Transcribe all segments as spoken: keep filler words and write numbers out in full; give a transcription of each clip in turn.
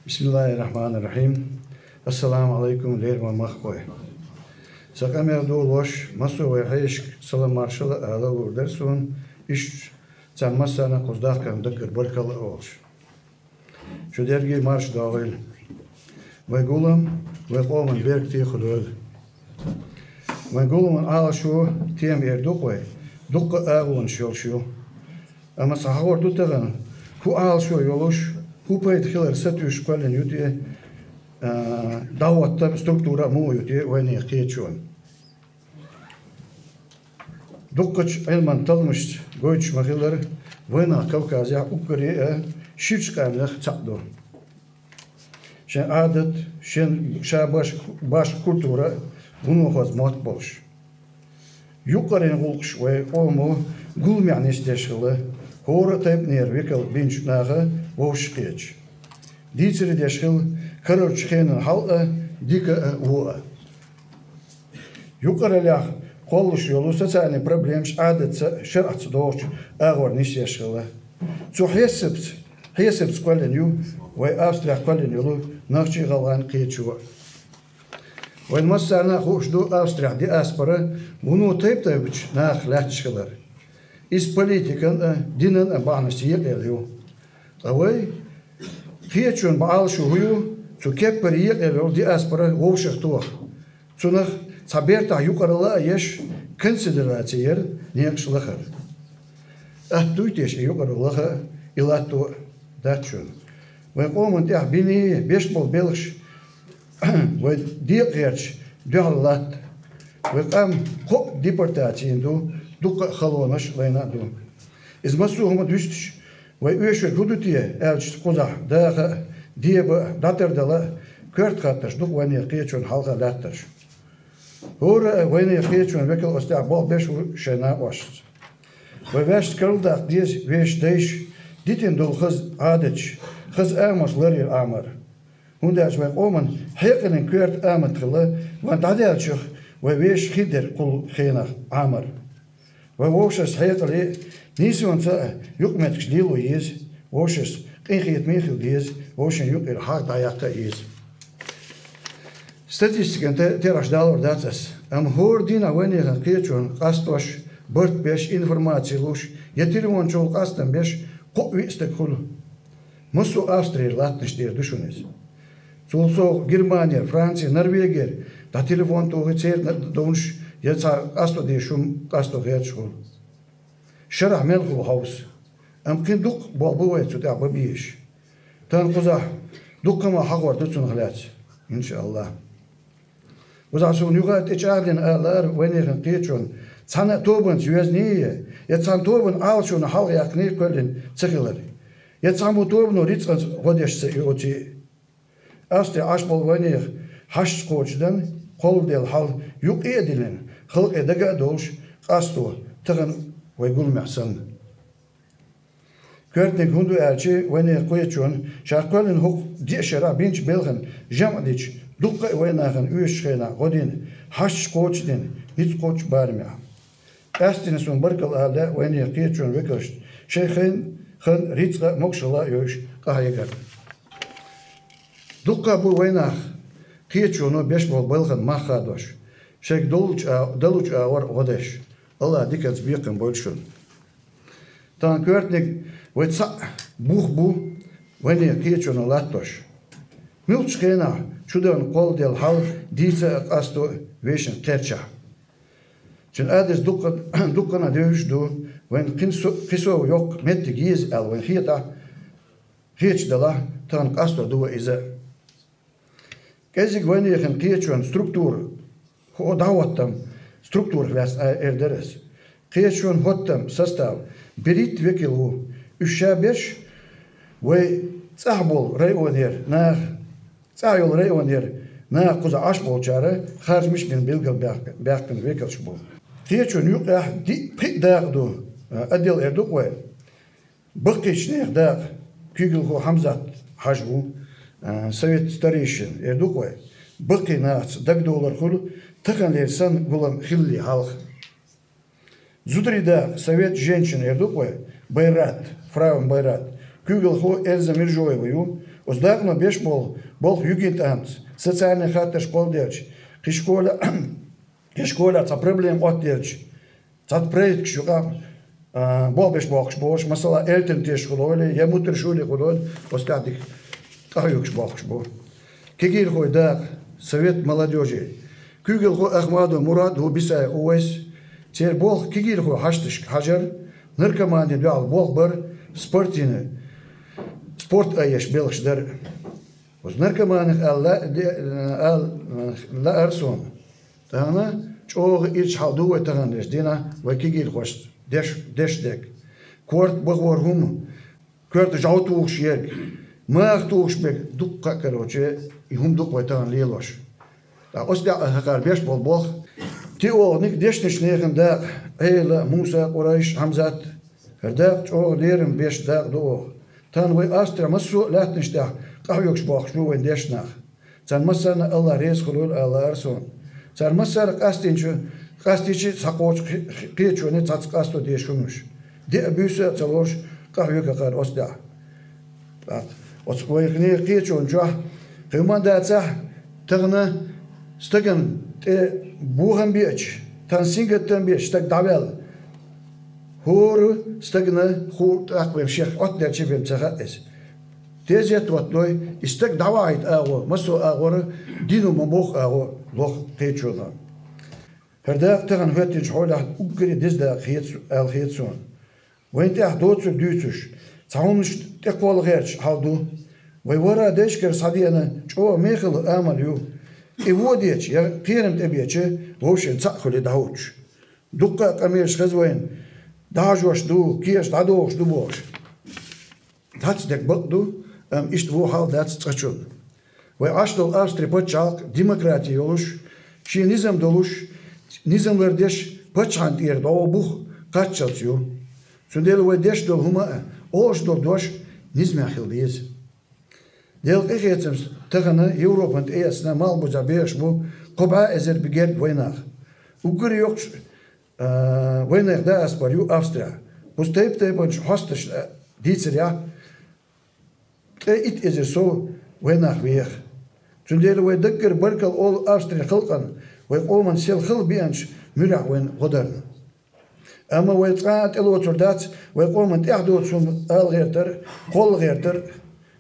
Бисмиллахир-рахманир-рахим. Ассаламу алейкум, лерма махкой. Сакъамер долаш, масу вай хешк салам маршала ала лурдар сун, иш цан масана куздах кан даккар баркала олш. Чудерги марш дагъил. Вай гулам, вай къоман берг тихлул. Вай гулам алшу тем эр дукъой, дукъа агъун шолшу. Ама сахор дутаган, ху алшу йолуш, ху пайд хилар сатуш квалин юте, а, даваттам структура му юте вайне кечуан. Дуккачу Ӏилман талмашца гойтуш ма хилар, вайнах Кавказехь уггаре а ширчу къаьмнах цхьаъ ду. Шен Ӏадат, шен ша баш, баш культура вуно хоза мотт болуш. Юкъарин гӀуллакхаш вай къомо гулмехь нисдеш хила, хӀора а тайпанера векал бинчу наха вовшах кхеташ. Дийцаре деш хила карарчу хенан хьал а, дика а, вон а. Юкъараллех кхоллуш йолу социальный проблемаш Ӏадатца а, шарӀаца а догӀучу агӀор нисъеш хилла. Цу хьесапца, хьесапца кхоьллина ю вай Австрехь кхоьллина йолу нохчийн гӀалгӀайн кхеташо а. Вайн массарна а хууш ду Австрехь диаспора вуно тайп-тайпанчу нахах лаьтташ хилар. Иза политикан а, динан а бахьанашца екъаелла ю. Ткъа вай кхечун баӀалшу хӀу ю, цу кеппара екъаелла йолу диаспора вовшах тоха. Цунах цхьа бертахь юкъаралла а еш, консидераци яр некъаш лахара. Атта дуй теша и юкъаралла лаха а, и латто а дац шуна. Вайн къоман тӀехь биний беш болу белхаш вай декъа гӀерташ дуьхьал латта. Вай къам кхоъ депортацийна ду, дуккха а халонаш лайна а ду. Иза массо а хӀума дуьстуш, вай оьшург хӀу ду те аьлча кхузахь даха а, деба а, дӀатардала а, коьрта хаттарш ду-кх вайнехан кхечун хьалха лаьттарш. ХӀора а вайнехан кхечун векал оцу тӀехь болх беш ву шайн накъосташца. Вай ваьшна карладаккха деза вешан дайша дитина долу хаза Ӏадаташ, хаза амалш ларъяр Ӏамар. ХӀунда аьлча вайн къоман хьекъалин коьрта амат хилла, вайн дӀадаьллачух вай вешан хи дерг кхул хенах Ӏамар. Вай вовшашца хьекъале а, нийсонца а юкъаметтигаш лело еза, вовшашца къинхетаме а хила деза, вовшийн юкъера хьагӀ дӀаяккха а еза. Статистикан те-, терахьаш далор дац ас, амма хӀора дийнахь вайнехан кхечун къастош, барт беш, информаци луш, я телефончул къастам беш, кхоъ-виъ стаг хуьлу. Массо а Австрера латтанаш тӀера ду шуна иза. Цул совгӀа Германера, Францера, Норвегера дӀа телефон тухий, церан а довнаш я цхьа къасто дезаш хӀума къасто гӀерташ хуьлу. Шарахь мел хуьлу хьовса. Амма кхин дуккха болх бу вай цу тӀехь бан безаш. Тахана кхузахь дуккха а ма хьахор ду цунах лаьцна, иншааллахӀ. Кхузахь суна юха а тӀечӀагӀдина ала лаара вайнехан кхечун цхьана а тобанца йоьзний я, я цхьана тобанан Ӏалашонан хьалха яьккхиний кхоьллина ца хилар, я цхьаммо тобано рицкъанца гӀо деш ца оций. Австрехь Ӏаш болу вайнехан хьашташ кхочушдан, кхолладелла хьал юкъе а диллина, халкъе дага а долуш, къасто тахана вай гуламехь санна. Коьртаниг хӀунда ду аьлча, вайнехан кхечун ша кхоьллина хӀокху диъ шарахь бинчу белхан жамӀ дича, дуккха а вайнахана оьшучу хенахь гӀо дина, хьашташ кхочушдина, ницкъ кхоччу барамехь. Къаьсттина суна баркалла ала лаьа вайнехан кхечун векалшна, шайн хан, хан рицкъа а, могушалла а йойуш къахьегарна. Дуккха а бу вайнах кхечуно беш болу балхан мах хадош, шайга долучу а-, далучу агӀор гӀо деш. АллахӀа диканца бекхам бойла шуна. Тахана коьртаниг вай цхьаъ бух бу вайнехан кхечуно латтош. Муьлххачу хенахь чу дахана кхолладелла хьал дийца а, къасто а вешан кхерчахь. Цуьнан адас дуккха-, дуккхана девзаш ду, вайн кхин со-, кхин сов йоккха меттиг еза аьлла вайн хетахь, хеташ далахь, тахана къасто ду вай иза. КӀеззиг вайнехан кхечун структура, хӀо дӀахӀоттам структурах лаьцна а эр дара ас. Кхечун хӀоттам, состав, берхӀитта векал ву. Уьш ша берш вай цӀахь болу районера наха, цӀахь йолу районера наха кхуза Ӏаш болчара харжамаш а бина билгал баьхкина векалш бу. Кхечун юкъехь диъ-пхиъ дакъа ду, а, отдел эр ду-кх вай. Баккхийчу нехан дакъа, куьйгалхо Хьамзат-Хьаьжа ву, а, совет старейшин эр ду-кх вай. Баккхий нахаца дагадовлар хуьлу, таханлера санна гулам хилале хьалха. Зударий дакъа совет женщин эр ду-кх вай, Байрат, фрау Байрат, куьйгалхо Эльза Миржоева ю, Оцу дакъано беш болу болх юьгентамца, социальни хаттарш кхолладелча, кхин школа, кхин школехь цхьа проблема оттаделча, цхьацца проекташ юкъа, а, болх беш бохкуш болуш, масала, элтан теш хуьлийла я муьтаршули хуьлийла, оцу тӀехь дика къахьоьгуш бохкуш бу. Кегийрхойн дакъа, Совет молодёжи, куьйгалхо Ахмадов Мурад ву, Бисаев Увайс, церан болх кегийрхойн хьашташка хьажар, наркоманийн дуьхьал болх бар, спортивни, спорт а еш белхаш дар. Оцу наркоманех аьлла, ле-, аьлла лаьара суна. Тахана чӀогӀа ирча хьал ду вай таханлерчу дийнахь вай кегийрхошца деш, деш дерг. Корта бахор хӀума, коьрта жӀов тухуш ерг, маха тухуш берг, дуккха а, короче, и хӀума ду-кх вай тахана лелош. Ткъа оцу тӀехь а хӀокхара беш болу болх. Теологийн дешначу нехан дакъа, Ӏела, Муса, Къурайш, Хьамзат, хӀара дакъа чӀогӀа лерам беш дакъа ду оха. Тахана вай Австрехь массо а лаьттанаш тӀехь къахьоьгуш бохкуш бу вайн дешна нах. Царна массарна Аллах реза хуьлийла ала лаьара суна. Цара массара къастийча, къастийча схьакхочу кхе-, кхечоне цхьацца къасто дезаш хӀуманаш. Деа буьйса а ца лоруш, къахьоьгу хӀокхара оцу тӀехь. ТӀаккха оцу вайхане кхечунна чохь кхин хӀума дацахь, тахана стагана тӀе бохам беача, тахана сингаттам беача стаг дӀаваьлла. ХӀора стагана хуур тӀаккха вайн шех Ӏоттаделча бен ца хаьа иза. Тезет оттадой, и стаг дӀавахьийта агӀо, массо а агӀора, дино ма-бохху агӀо, лоху кхечунна. ХӀара дакъа тахана хӀоьттинчу хьолехь уггаре деза дакъа хета, аьлла хета суна. Вайн тӀехь доцург дуьйцуш, цхьа хӀуманаш тӀекхолла гӀерташ хьал ду. Вай вара дайшкара схьадеана чӀогӀа мехала амал ю. И вон дечу я кхерам тӀебеча, вовшийн цхьаъ хуьлий дӀахӀуттуш. Дуккха а къамелаш хеза вайна, дӀахьажош ду, кехаш дӀадохуш ду бохуш. Цхьацца дерг бакъ ду, амма иштта вон хьал дац цкъачунна. Вай Ӏаш долу Австри пачхьалкх демократи йолуш, шен низам долуш, низам лардеш паччахьна тӀера дӀо бух кхаччалц ю. Цундела вай деш долу хӀума а, олуш долу дош низамехь хила деза. Делан къинхетамца тахана Европана тӀеэцна малхбузехь бехаш бу кхо бӀе эзар герга вайнах. Уггаре йоккхуш, а, вайнах дааспор ю Австрехь. Кхуза тайп-тайпанчу хьосташна дийцарехь, ткъе итт эзар сов вайнах веха. Цундела вай даггара баркалла олу Австрин халкъана, вай къоман сел хала беанчу муьрехь вайна гӀо дарна. Амма вай цкъа а тӀелоцур дац вай къоман тӀехь доцу хӀума ала гӀертар, кхолла гӀертар.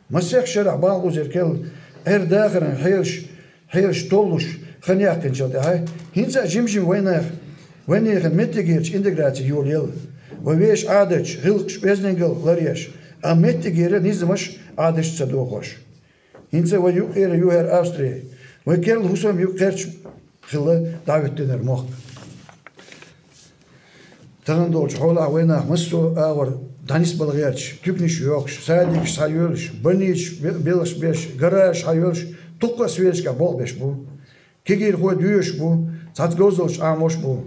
Масех шарахь балха узур керла Ӏер-дахаран хьелаш, хьелаш толлуш хан яьккхинчул тӀаьхьа, хӀинца а жим-жим вайнах, вайнехан меттигерчу интеграци йолаелла. Вай вешан Ӏадаташ, гӀиллакхаш, оьздангалла ларъеш, амма меттигера низамаш, Ӏадаташ ца дохош. ХӀинца вай юккъера ю хӀара Австри. Вай керла хӀусам юккъерча хилла дӀахӀоьттинарг мохк. Тахана долчу хьолахь вайнах массо а агӀор дӀанисбала гӀерташ, туьканаш йохуш, садикаш схьайоьллуш, больницаш бе-, белхаш беш, гаражаш схьайоьллуш, туккха а сферашкахь болх беш бу. Кегийрхой доьшуш бу, цхьацца говзаллаш Ӏамош бу.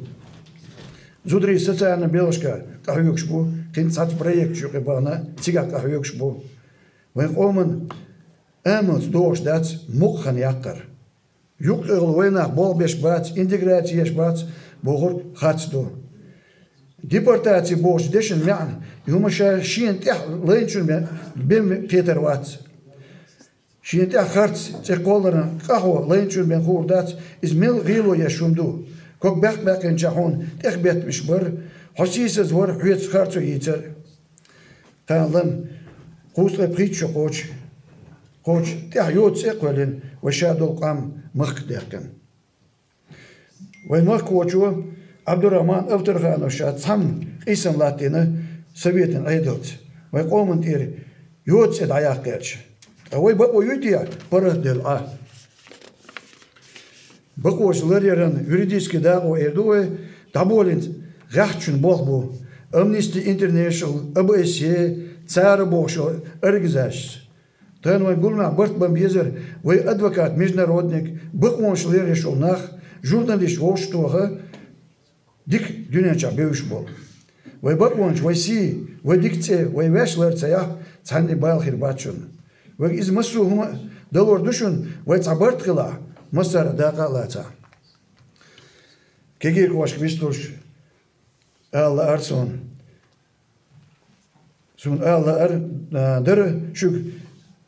Зударий социальни белхашка къахьоьгуш бу, кхин цхьацца проекташ юкъе бахана, цигахь къахьоьгуш бу. Вайн къоман амалца догӀуш дац мукъа хан яккхар. Юккъехула вайнах болх беш бац, интеграци еш бац бохург харц ду. Депортаци бохучу дешан маьӀна, и хӀума ша шена тӀехь лайначун бен, бен кхетар вац. Шена тӀехь харц цӀе кхолларан къахьо лайначун бен хуур дац, иза мел гӀело еш хӀума ду. Ког баьккх-баьккхинчохь хьуна тӀехбеттамаш бар, хьо сийсаз вар, хьоьца харцо йийцар. Кхана лан, кхузткъе пхийтта шо кхочу, кхочу тӀехь йоцу цӀе а кхоьллина, вай ша долу къам махка даьккхина. Вайн махкахочо Абдурахман Авторхановича цхьамма къийсам латтийна советан Ӏедалца, вайн къоман тӀера йоцу цӀе дӀаяккха гӀерташ. Ткъа вай бакъо юй те паргӀатделла Ӏа? Бакъонаш ларъяран юридически дакъо эр ду вай, дӀаболийна гӀаьхчун болх бу Amnesty International, ОБСЕ, цара бохуш йолу организацияш. Тахана вайн гуламехь барт бан безар вай адвокат, международник, бакъонаш ларъеш болу нах, журналисташ вовшахтоха, дика дуьнен чохь бевзаш болу. Вай бакъонаш, вай сий, вай дика цӀе, вай ваьш лар ца яхь, цхьанна и бала хир бац шуна. Вайга иза массо а хӀума а далор ду шуна, вай цхьа барт хилахь, массара а дакъа а лацахь. Кегийрхошка вистхуьлуш, ала лаьара суна. Суна ала лаьара, а, дара шуьга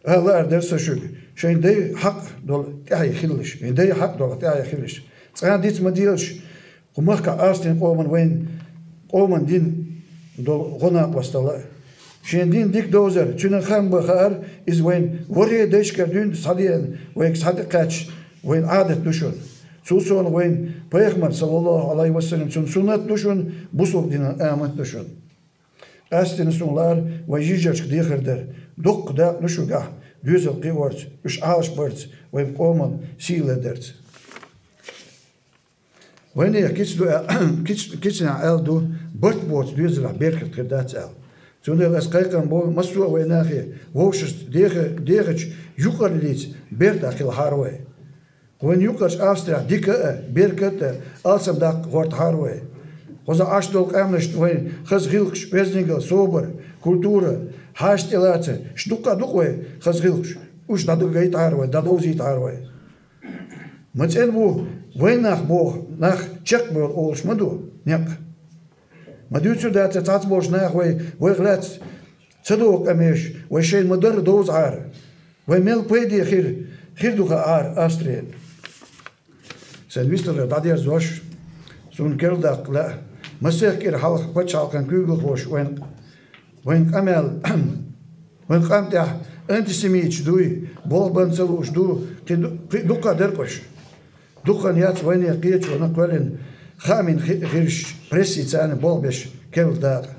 Ала лаар дара со шуьга, шайн дай хьакъ долу тӀаьхье хилалаш, шайн дай хьакъ долу тӀаьхье хилалаш. Цкъа диц ма делаш, кху махкахь Австрин къоман вайн къоман дин долу гӀо накъосталла а. Шен дин дика довзар, цуьнан хам бан хаар, иза вайн ворхӀе дайшкара дуьйна схьадеана, вайга схьатӀекхаьчча, вайн Ӏадат ду шуна. Цул совнаха вайн пайхамар, саллаллаху Ӏалайхи ва саллам, цуьнан суннат ду шуна, бусулба динан амат ду шуна. Къаьсттина суна лаар вайн йижаршка дехар дар. Дуккха дакъа ду шуьгахь доьзал кхиорца, уьш Ӏалашбарца, вайн къоман сий лардарца. Вайнех кица ду а-, киц-, кицанехь аьлла ду, барт боцу доьзалехь беркат хир дац аьлла. Цундела ас кхайкхам бо массо а вайн нахе, вовшашца деха-, дехачу юкъарлица бертахь хилахьара вай. Вайн юкъарчу Австрехь дика а, беркат а, алсам даккха гӀортахьара вай. Кхузахь Ӏаш долу къаьмнашна вайн хаза гӀиллакхаш, оьздангалла, собар, культура, хьаша тӀелаца, ш дуккха а ду-кх вай хаза гӀиллакхаш, уьш дӀадагайтахьара вай, дӀадовзийтахьара вай. Ма цӀена бу вайн нах боху, нах чекхбевлла олуш ма ду некъ. Ма дуьйцур дац цхьацца болчу наха вай, вайх лаьцна ца догӀу къамелаш, вай шайна ма-дарра довзахьара. Вай мел пайде хир, хир ду хаахьара Австрера. Сайн вистхилар дӀадерзош, суна керла даккха лаьа, масех кӀира хьалха пачхьалкхан куьйгалхоша вайн, вайн къамел, вайн къам тӀехь антисемиташ дуй, болх бан ца лууш ду, кхин ду-, кхин дуккха а деркъош. Дукха хан яц вайнех кхечо кхоьллина хаамийн хи-, хирш прессица царна болх беш керла дакъа.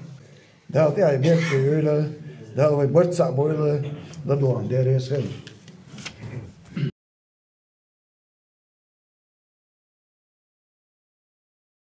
Дала тӀаьхье беркате йойла, Дала вай барт цхьаъ бойла, ладогӀам Дела реза хила.